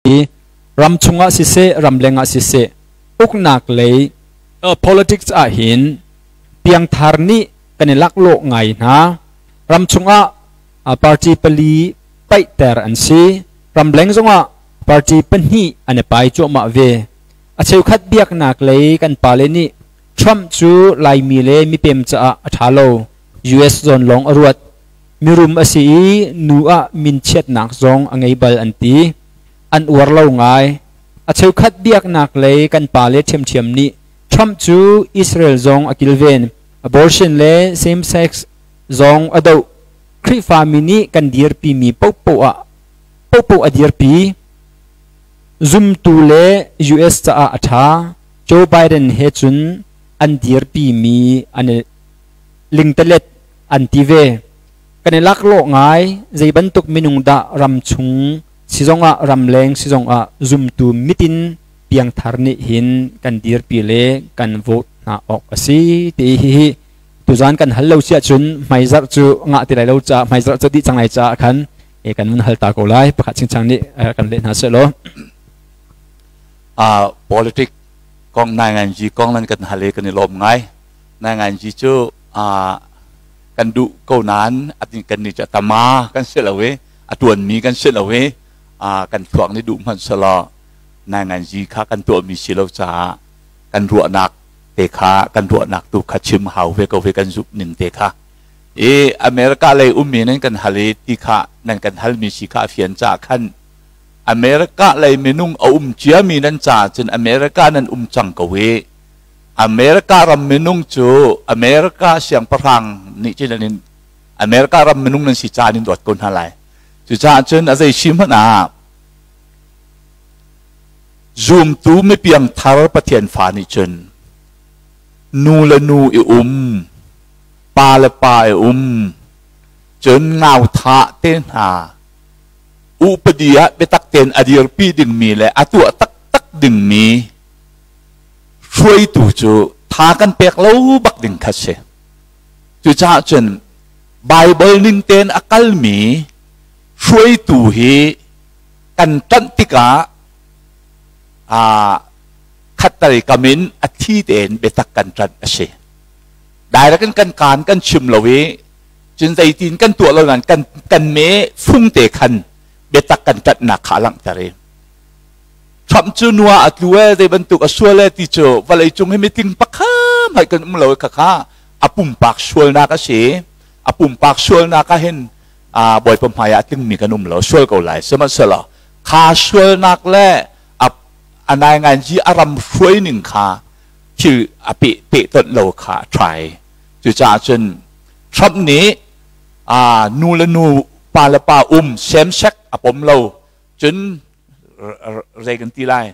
I ram chungah siseh, ramleng ah siseh, uknak lei politics ah hin piangthar nih kan i laklawh ngai hna. Ram chungah party pali paihter an si. Ramleng zongah party pahnih an i pai cuahmah ve. A cheukhat biaknak lei kan pale nih Trump cu Laimi le mipem caah a ṭha lo. US zawn lawng a ruat. Mirum a si i nu ah minchiatnak zong a ngei bal an ti. An uar lo ngai. A cheukhat biaknak lei kan pale ṭhiamṭhiam nih Trump cu Israel zong a kilven, abortion le same-sex zong a doh. Khrihfami nih kan dirpimi paohpaoh ah paohpaoh a dirpi. Zumtu le US caah a ṭha. Joe Biden he cun an dirpimi an i lingtalet an ti ve. Kan i laklawh ngai, zei bantuk minung dah ram chung si zongah ramleng si zongah zumtu mitin piangthar nih hin kan dirpi le kan vote hna awk a si ti hihi tuzan kan hal lo si ahcun hmaizarh cu ngah ti lai lo caah hmaizarh cu dih cang lai caah khan e kan vun hal ta ko lai pakhat chingchang nih kan leh hna seh law. Politic kong nainganzi kong nan kan hal i kan i lawm ngai. Nainganzi cu kan duh ko nain kan nih cu tama kan si lo i a tuanmi kan si lo i kan thluak nih duh hmanh selaw nainganzi kha kan tuahmi si lo caah kan ruahnak te kha kan ruahnak tu kha chim hau ve ko ve kan zumh ning te kha i America lei ummi nan kan hal i ti kha nan kan halmi si kha a fian caah khan America lei minung a um ciami nan caah cun America nan um cang ko i America ram minung cu America siangpahrang nih cun an in America ram minung nan si ca an in dawt ko hna lai. Cucaah cun a zei si hmanh ah zumtu mipiang thar Pathian fa nih cun nu le nu i um, pa le pa i um, cun ngau thah te hna upadi ah biatak tein a dirpi dingmi le a tuah taktak dingmi hruaitu cu tha kan pek lo bak ding kha si. Cucaah cun Baibal ning tein a kalmi hruaitu hi kan ṭanh tikah khattelei kam in a thi tein biatak kan ṭanh a si. Direct in kan kaan kan chim lo i cun zeitin kan tuah lo nain kan kan me fung te khan biatak kan ṭanhnak kha a langhter i Trump cu nua a tlu e zei bantuk a sual e ti cu vawlei cung hi mitling pakham hai kan um lo khakha a pumpak sualnak a si a pumpak sualnak ah hin bawipa hmai ah tlingmi kan um lo sual ko lai sihmanhsehlaw kha sualnak le a nainganzi a ram hruai ning kha thil a pe pe tonh lo kha a try cucaah cun Trump nih nu le nu pa le pa um same sex a pom lo cun zei kan ti lai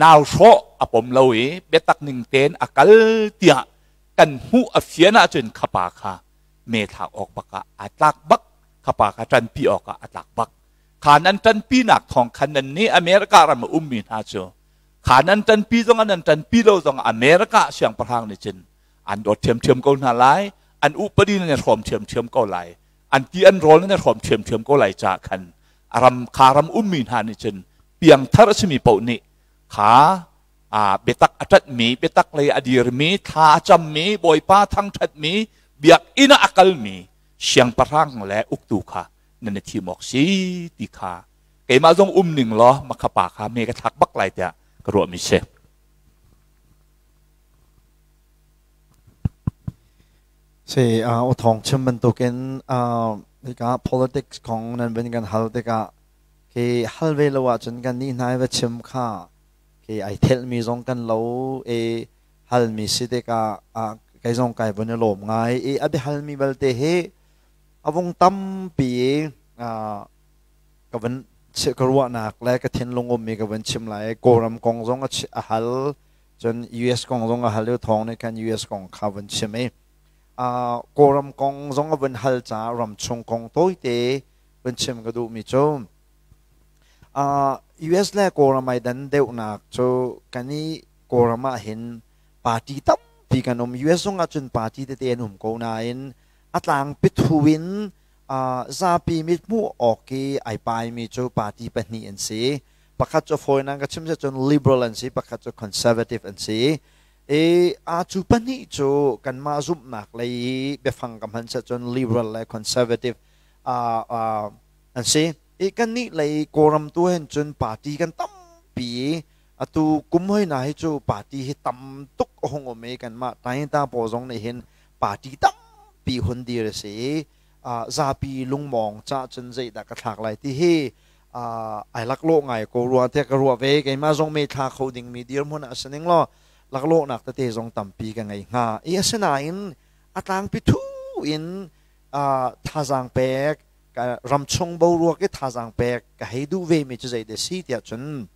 nau hrawh a pom lo i biatak ning tein a kal tiah kan hmuh a fian ahcun khapa kha me thlak awk bak ah aa tlak bak khapa kha ṭanpi awk ah a tlak bak kha nan ṭanpi nak thawng khan nan nih America ram a ummi hna cu kha nan ṭanpi zong nan ṭanpi lo zong America siangpahrang nih cun an dawt ṭhiamṭhiam ko hna lai an upadi nan i hrawm ṭhiamṭhiam ko lai an ti an rawl nan i hrawm ṭhiamṭhiam ko lai caah khan a ram kha ram ummi hna nih cun piangthar a simi paoh nih kha biatak a ṭanhmi biatak lei a dirmi thla a cammi bawipa thangṭhatmi biakinn ah a kalmi siangpahrang le uktu kha nan i thim awk si ti kha keimah zong um ning law makha pa kha me ka thlak bak lai tiah ka ruahmi si. Si u thawng chim bantukin hika politics kong nan vun kan hal tikah khi hal ve lo ahcun kan nih hna i va chim kha khi ai thelhmi zong kan lo i halmi si tikah kei zong kai vun i lawm ngai i a biahalmi belte hi a vung tampi i ka vun ka ruahnak le ka thinlung ummi ka vun chim lai. Kawlram kong zong a hal. Cun US kong zong a hal i thawng nih khan US kong kha vun chim i Kawlram kong zong a vun hal caah ramchung kong tawite vun chim ka duhmi cu US le Kawlram ai dan deuhnak cu kan i Kawlram ah hin party tampi kan um. US zong ah cun party tete an um ko nain a tlangpi thu in zapi mithmuh awk i ai paimi cu party pahnih an si. Pakhat cu fawinak ka chim cun liberal an si, pakhat cu conservative an si. E a cu pahnih cu kanmah zumhnak lei i biafang ka hman cun liberal le conservative an si. I kannih lei Kawlram tu hen cun party kan tampi. Atu kum hoi na hi cu party hi tam tuk a hung um i kanmah Tainta pawl zong nih hin party tampi hun dir a si. Zapi lungmawng ca cun zeidah ka thlak lai ti hi ai laklawh ngai ko rua tiah ka ruah ve. Keimah zong me thla kho dingmi dirhmun ah si ning law laklawhnak tete zong tampi ka ngei hnga. I asinain a tlangpi thu in thazaang pek ramchung boruak i thazaang pek ka hei duh ve mi cu zei si tiah cun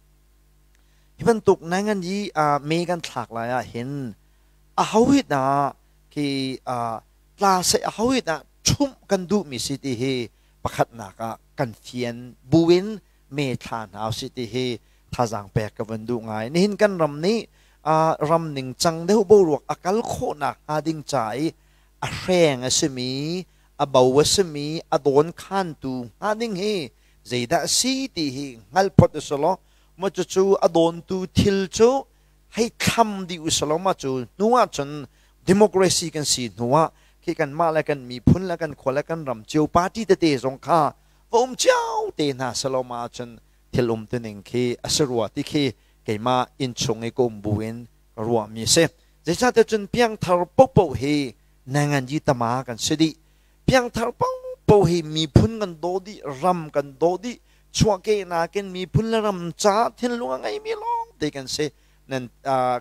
hi bantuk nangan i me kan thlak lai ah hin a ho hi dah khi tla seh, a ho hi dah chumh kan duh mi si ti hi pakhatnak ah kan fian buin me thla hna si ti hi thazaang pek ka van duh ngai. Nihin kan ram nih ram ning cang deuh boruak a kal khawhnak hnga ding ca i a hreng a simi, a bo a simi, a dawn khantu hnga ding hi zeidah si ti hi hngal phot usulaw, ma cucu a dawntu thil cu hei thlam dih usulaw, ma cu hnu ah cun democracy kan si hnu ah khi kanmah le kan miphun le kan khua le kan ram cio party tete zong kha va um cio te hna selaw, ma cun thil um tuning khi a si rua ti khi keimah innchung i ka um buin ka ruahmi a si. Zeicahtiah cun piangthar popoh hi nangan yi tama kan si dih. Piangthar popoh hi miphun kan daw dih, ram kan daw dih, chuahkehnak in miphun le ram ca thinlung a ngeimi lawng te kan si. Nan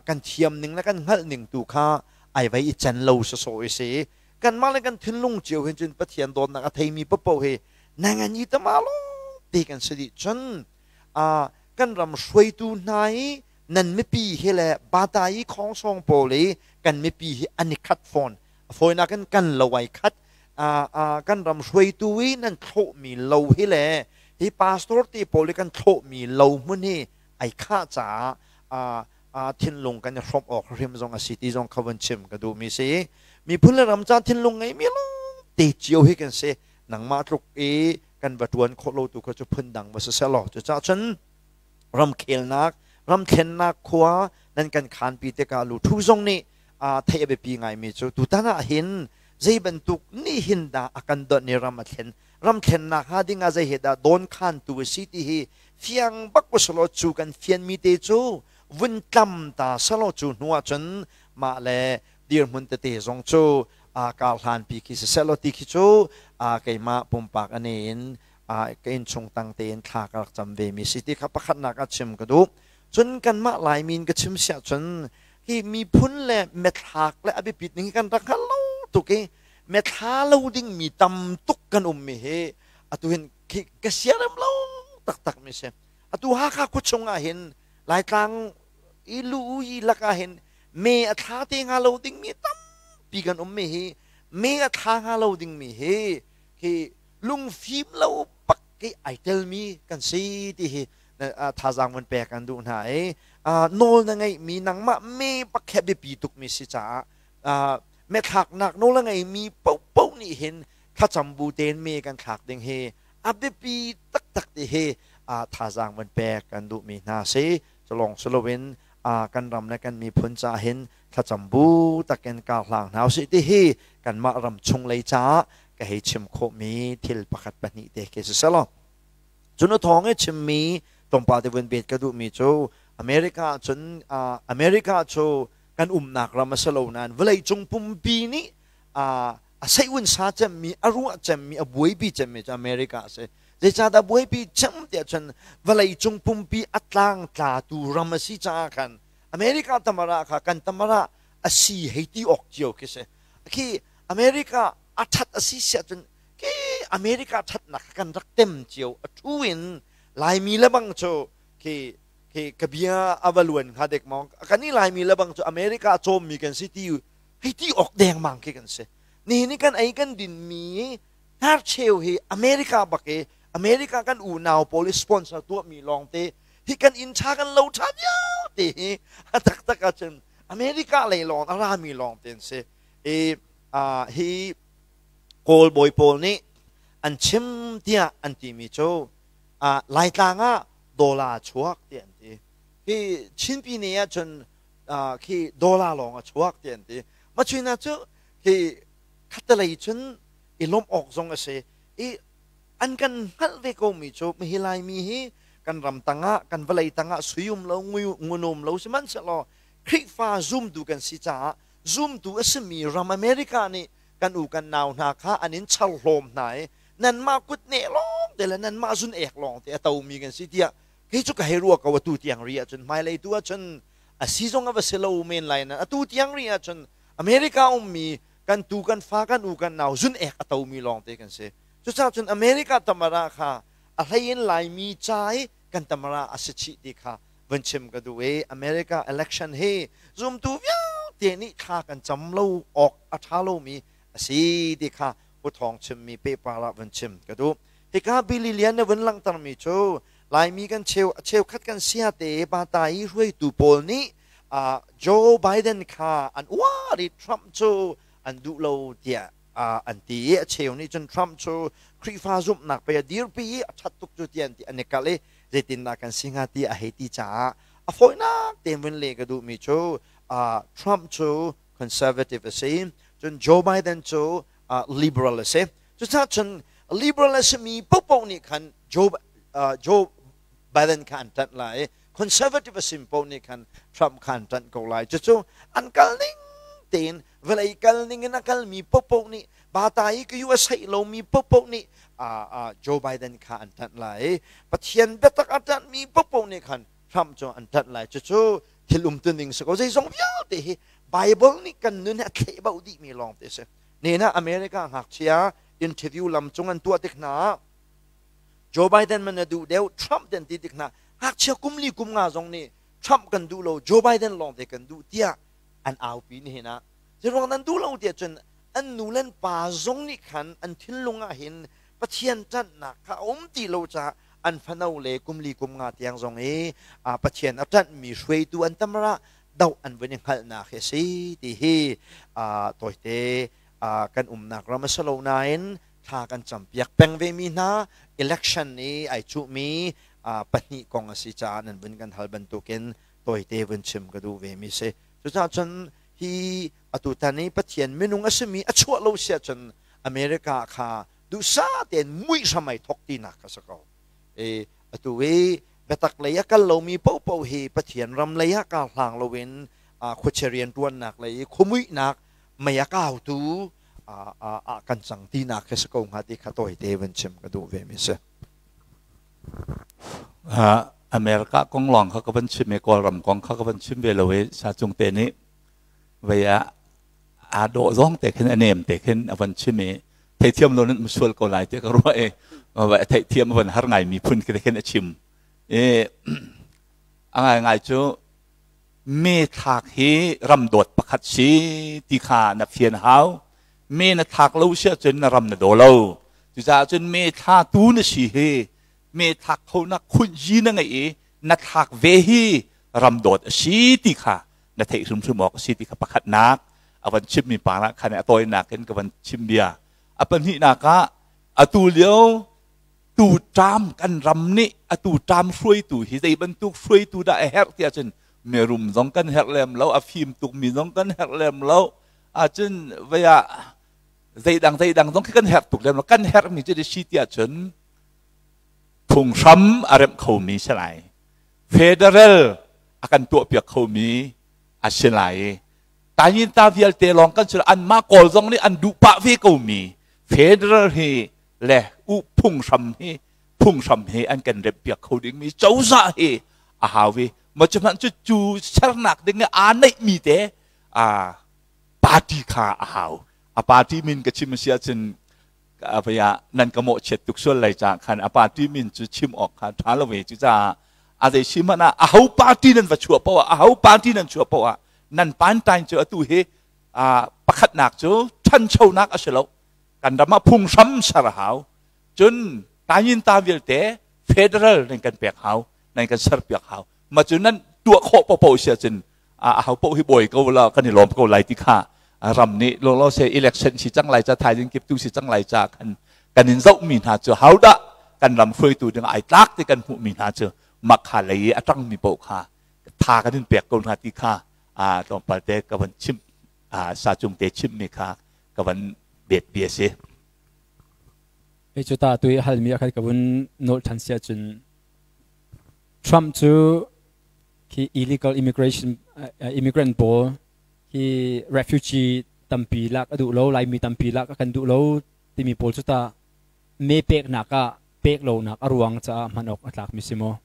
kan thiam ning le kan hngalh ning tu kha ai vai i cen lo sawsawh i si. Kanmah le kan thinlung cio hin cun Pathian dawtnak a theimi popoh hi nangan yi tama lawng te kan si dih. Cun kan ram hruaitu hna i nan mipi hi le bata i khongsong pawl i kan mipi hi an i khat fawn. A fawinak in kan lo ai khat. Kan ram hruaitu i nan thlawhmi lo hi le hi pastor te pawl i kan thlawhmi lo hmun hi ai khah caah thinlung kan i hrawmh awk hrim zong a si ti zong kha vun chim ka duhmi si. Miphun le ram ca thinlung ngeimi lawng te cio hi kan si. Nangmah tluk i kan va tuan khawh lo tu kha cu phundang va si selaw, cucaah cun ramkhelnak, ramthlennak khua nan kan khanpi tikah lu thu zong nih theih a biapi ngaimi cu tutan ah hin zei bantuk nih hin dah a kan donh i ram a thlen, ram thlennak hnga ding ah zei he dah dawn khantu a si ti hi fiang bak usalaw, cu kan fianmi te cu vun tlam ta selaw, cu hnu ah cun mah le dirhmun tete zong cu kar hlanpi khi siseh law ti khi cu keimah pumpak ane in ka innchung tang tein thla ka rak cam ve mi si ti kha pakhatnak ah chim ka duh. Cun kanmah Laimi in ka chim siah cun hi miphun le methlak le a biapit ning hi kan rak hngal lo tuk i methla lo ding mi tam tuk kan um mi hi atu hin khi ka siarem lo taktak mi si. Atu Hakha khuachung ah hin, Laitlang i lu i lakah hin me a thla te hnga lo ding mi tampi kan um mi hi, me a thla hnga lo ding mi hi khi lungfim lo bak ki ai telmi kan si ti hi thazaang vun pek an duh hna i nawl na ngeihmi nangmah me bak he biapi tukmi si caah methlaknak nawl a ngeimi paohpaoh nih hin thlacam bu tein me kan thlak ding hi a biapi taktak ti hi thazaang vun pek kan duhmi hna si. Culong siloin kan ram le kan miphun ca hin thlacam bu takin kar hlang hna usih ti hi kanmah ram chung lei caah ka hei chim khawhmi thil pakhat pahnih te khi si selaw. Cun a thawng i chimmi tlawmpal te vun bet ka duhmi cu America cun America cu kan umnak ram a si lo nain vawlei cung pumpi nih a seihun sa cemmi, a ruah cemmi, a buaipi cemmi cu America a si. Zeicahdah buaipi cem tiah cun vawlei cung pumpi a tlangtlatu ram a si caah khan America tamara kha kan tamara a si hei ti awk cio khi si. Khi America a ṭhat a si siah cun khi America ṭhatnak kha kan rak tem cio. A ṭhu in Laimi le bang cu khi khi ka bia a va luan hnga dek maw, kan i Laimi le bang cu America a cawmmi kan si ti hei ti awk dengmang khi kan si. Nihin i kan ei kan dinmi hnarcheu hi America bak i America kan unau pawl i sponsor tuahmi lawngte hi, kan inn ṭha kan lo ṭha vialte hi a taktak ahcun America lei lawng a rami lawngte an si. I hi Kawl bawi pawl nih an chim tiah an timi cu Laitlang ah Dollar chuak ti an ti. Hi Chinpi ne ah cun khi dollar lawng a chuak ti an ti. Ma chuina cu khi khatalei cun i lawmh awk zong a si. I an kan hngalh ve ko mi cu mihi Laimi hi kan ram tangah kan vawlei tangah sui um lo ngun um lo sihmanhsehlaw Khrihfa zumtu kan si caah zumtu a simi ram America nih kan u kan nau hna kha an in char hlawm hna i nanmah kut neh lawng te le nanmah zun ek lawng te a tomi kan si tiah kei cu ka hei ruah ko. Atu tiang ri ahcun, hmailei tu ahcun a si zong a va si lo men lai nan, atu tiang ri ahcun America ummi kan tu kan fa kan u kan nau zun ek a tomi lawng te kan si. Cucaah cun America tamara kha a hlei in Laimi ca i kan tamara a si chih ti kha vun chim ka duh i America election hi zumtu vialte nih thla kan cam lo awk a ṭha lomi a si ti kha U Thawng chimmi pehpar ah vun chim ka duh. Hika Billy Lian na vun langhtermi cu Laimi kan cheu a cheukhat kan sia te bata i hruaitu pawl nih Joe Biden kha an uar i Trump cu an duh lo tiah an ti i a cheu nih cun Trump cu Khrihfa zumhnak pei a dirpi i a ṭhat tuk cu tiah an ti an i kalh i zeitindah kan si hnga ti a hei ti caah a fawinak tein vun leh ka duhmi cu Trump cu conservative a si, cun Joe Biden cu liberal a si. Cucaah cun liberal a simi paohpaoh nih khan Joe Biden kha an ṭanh lai i conservative a simi paoh nih khan Trump kha an ṭanh ko lai. Cucu an kal ning tein vawlei kal ning in a kalmi paohpaoh nih bata i ka USA lomi paohpaoh nih Joe Biden kha an ṭanh lai i Pathian biatak a ṭanhmi paohpaoh nih khan Trump cu an ṭanh lai. Cucu thil umtuning si ko. Zeizong vialte hi Bible nih kan nun hi a thleh bauh dihmi lawng te si. Nena America ngakchia interview lam cung an tuah tik hna ah Joe Biden man na duh deuh Trump den ti tik hna, ngakchia kum li kum nga zong nih Trump kan duh lo, Joe Biden lawng te kan duh tiah an aupi nihin ah. Zeiruang nan duh lo tiah cun an nu le an pa zong nih khan an thinlung ah hin Pathian ṭanhnak kha a um ti lo caah an fano le kum li kum nga tiang zong i Pathian a ṭanhmi hruaitu an tamra doh an vun i hngalhnak hi a si ti hi tawite kan umnak ram a si lo nain thla kan campiak peng ve mi hna election i ai cuhmi pahnih kong a si caah nan vun kan hal bantukin tawite vun chim ka duh ve mi si. Cucaah cun hi atutan i Pathian minung a simi a chuah lo si ahcun America kha duhsah tein muih hram ai thok tinak kha si ko. E atu i biatak lei a kal lomi paohpaoh hi Pathian ram lei ah kar hlang loin khuachia rianṭuannak lei i khuamuihnak mei a kautu ah kan cang tinak khi si ko hnga ti kha tawite vun chim ka duh ve mi si. America kong lawng kha ka van chim i Kawlram kong kha ka van chim ve lo i sa cung te nih vei ah aa dawh zong te khin a nem te khin a van chim i theithiam lo nan sual ko lai te ka ruah i a theihthiam a van har ngai mi phun khi khin a chim i a ngai ngai cu me thlak hi ram dawt pakhat si ti kha na fian hau. Me na thlak lo si ahcun na ram na daw lo. Cucaah cun me thla tu na si hi, me thlak kho na khunh yi na ngeih i na thlak ve hi ram dawt a si ti kha na theih hrimhrim awk a si ti kha pakhatnak a van chimmi pa ah khan a tawinak in ka van chim bia. A pahnihnak ah, atu lio tu ṭam kan ram nih atu ṭam hruaitu hi zei bantuk hruaitu dah a herh ti ahcun mirum zong kan herh lem lo, a fim tukmi zong kan herh lem lo ahcun vei ah zeidang zeidang zong khi kan herh tuk lem lo. Kan herhmi cu si ti ahcun phunghram a remh khomi si lai, federal a kan tuahpiak khomi a si lai. Tayinta vialte lawng kan si, anmah Kawl zong nih an duh pah ve komi federal hi le u phunghram hi an kan remhpiak kho dingmi cozah hi a hau i ma cu hmanh cu cu sernak ding i aa neihmi te a party kha a hau. A party min ka chim si ahcun avaya nan ka mawhchiat tuk sual lai ca khan a party min cu chim awk kha ṭha lo ve. Cucaah a zei si hmanh ah, a ho party nan va chuah poah, a ho party nan chuah poah, nan pantain cu atu hi pakhatnak cu ṭhanchonak a si lo. Kan ram ah phunghram ser a hau, cun tayinta vialte federal nan kan pek hau, nan kan serpiak hau. Ma cu nan tuah khawh popo si ahcun a ho poh hi bawi ko la, kan i lawm ko lai ti kha ram nih lolo se election si cang lai ca, thaizing kip tu si cang lai ca, kan kan in zoh mi hna cu haudah kan ram hruaitu ding ai tlak ti kan hmuh mi hna cu Makha lei i a ṭangmi paoh kha tha kan in pek ko hna ti kha tlawmpal te ka van chim sa cung te chimmi kha ka van bet bi a si. Hei cu ta tu i halmi a khat ka vun nolh ṭhan si ahcun Trump cu khi illegal immigration immigrant pawl hi refugee tampi lak a duh lo, Laimi tampi lak a kan duh lo timi pawl cu ta me peknak ah pek lonak a ruang caah hman awk a tlakmi si maw?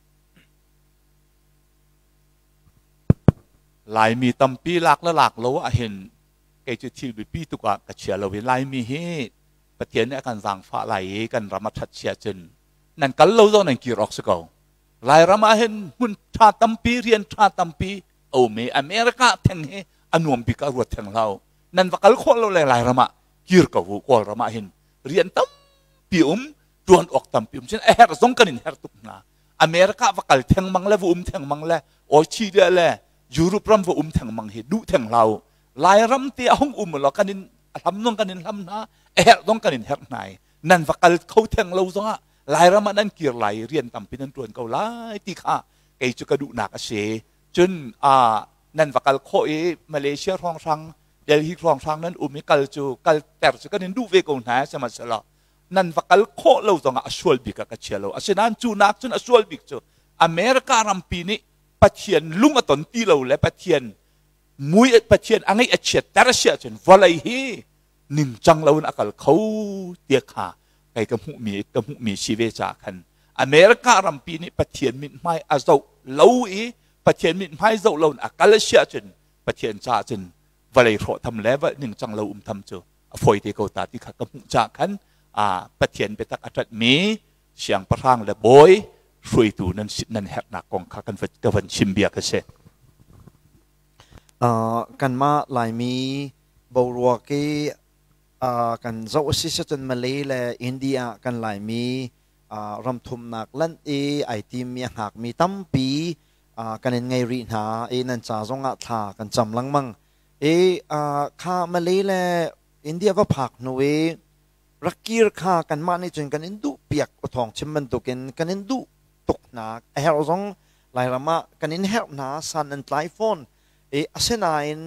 Laimi tampi lak le lak lo ahhin kei cu thil biapi tuk ah ka chia lo i Laimi hi Pathian nih a kan zaangfah lai i kan ram a ṭhat sia cun nan kal lo zong nan kir awk si ko. Lairam ah hin hmun ṭha tampi, rian ṭha tampi a um i America theng hi a nuam bik ah ruat theng hlah u. Nan va kal khawh lo le Lairam ah kir ko u. Kawlram ah hin rian tampi um, ṭuan awk tampi um. Cun a herh zong kan in herh tuk hna. America va kal thengmang le va um thengmang le Australia le Europe ram va um thengmang hi duh theng hlah u. Lairam te a hung um law kan in a hlam zong kan in hlam hna, a herh zong kan in herh hna i nan va kal kho theng lo zongah Lairam ah nan kir lai i rian tampi nan ṭuan ko lai ti kha kei cu ka duhnak a si. Cun nan va kal khawh i Malaysia hrawnghrang, Delhi hrawnghrang nan um i kal cu kal ter cu kan in duh ve ko hna sihmanhsehlaw nan va kal khawh lo zongah a sual bik ah ka chia lo. Asinain cu nak cun a sual bik cu America rampi nih Pathian lung a ton ti lo le Pathian mui Pathian a ngeih a chiat ter a si ahcun vawlei hi ningcang loin a kal kho tiah kha kei ka hmuhmi si ve caah khan America rampi nih Pathian mithmai a zoh lo i Pathian mithmai zoh lo in a kal a si ahcun Pathian caah cun vawlei hrawh tham le ningcang lo um tham cu a fawi te ko ta ti kha ka hmuh caah khan Pathian biatak a ṭanhmi siangpahrang le bawi hruaitu nan nan herhnak kong kha kan ka van chim bia ka si. Kanmah Laimi boruak i kan zoh a si cun Malay le India kan Laimi ramthumnak lanh i ai timmi a hngakmi tampi kan in ngei rih hna i nan ca zongah thla kan cam lengmang. I kha Malay le India va phak hnu i rak kir kha kanmah nih cun kan in duh piak awthawng chim bantukin kan in duh tuk hna a herh zong Lairam ah kan in herh hna san nan tlai fawn i asinain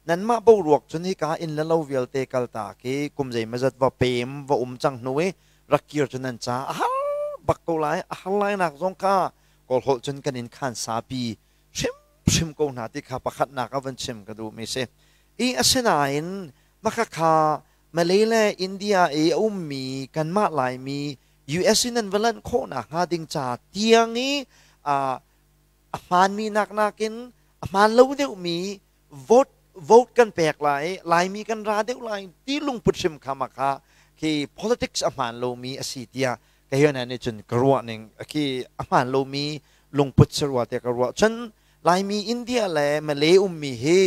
nanmah boruak cun hika inn le lo vialte kaltak i kum zeimazat va pem va um cang hnu i rak kir cu nan ca a har bak ko lai a har lai nak zong kha kawlholh cun kan in khan sapi hrimhrim ko hna ti kha pakhatnak a van chim ka duh mi si i asinain maka kha Malay le India i a ummi kanmah Laimi US in an va lanh khawhnak hnga ding ca tiang i a hmaanmi nak nakin a hmaan lo deuhmi vote vote kan pek lai Laimi kan ra deuh lai ti lungput hrim kha ma kha khi politics a hmaan lomi a si tiah ka hian nih cun ka ruah ning khi a hmaan lomi lungput si rua tiah ka ruah cun Laimi India le Malay ummi hi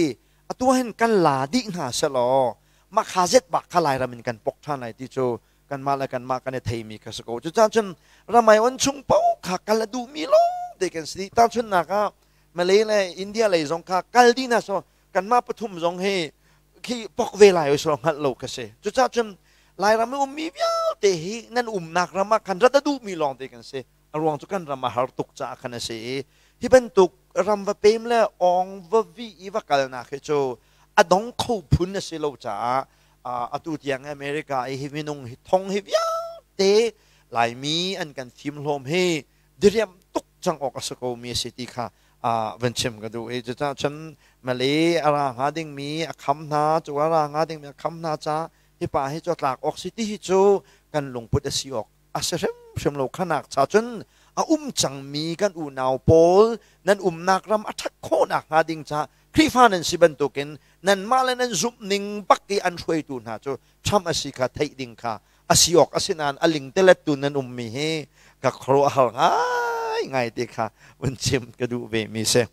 atu hin kan la dih hna selaw mah kha zet bak kha Lairam in kan pok ṭhan lai ti cu kanmah le kanmah kan i theimi kha si ko. Cucaah cun ramai on chung paoh kha kal a duhmi lawng te kan si. Tahchunhnak ah Malay le India lei zong kha kal dih hna so kanmah pathum zong hi khi pok ve lai so hngalh lo ka si. Cucaah cun Lairam i ummi vialte hi nan umnak ram ah khan rat a duhmi lawng te kan si. A ruang cu kan ram a har tuk caah khan a si i hi bantuk ram va pem le awng va vi i va kalnak hi cu a dong kho phun a si lo caah atu tiang America i hi minung hi thong hi vialte Laimi an kan fim hlawm hi diriam tuk cang awk a si ko mi a si ti kha van chim ka duh i cucaah cun Malay a ra hnga dingmi a kham hna cu a ra hnga dingmi a kham hna ca hi pa hi cu tlak awk si ti hi cu kan lungput a si awk a si hrimhrim lo khanak cha cun a um cangmi kan unau pawl nan umnak ram a ṭhat khawhnak hnga ding ca Khrihfa nan si bantukin nanmah le nan zumh ning bak i an hruaitu hna cu Trump a si kha theih ding kha a si awk a si nain a lingtelet tu nan ummi hi ka khuaruahhar ngai ngai ti kha vun chim ka duh ve mi si.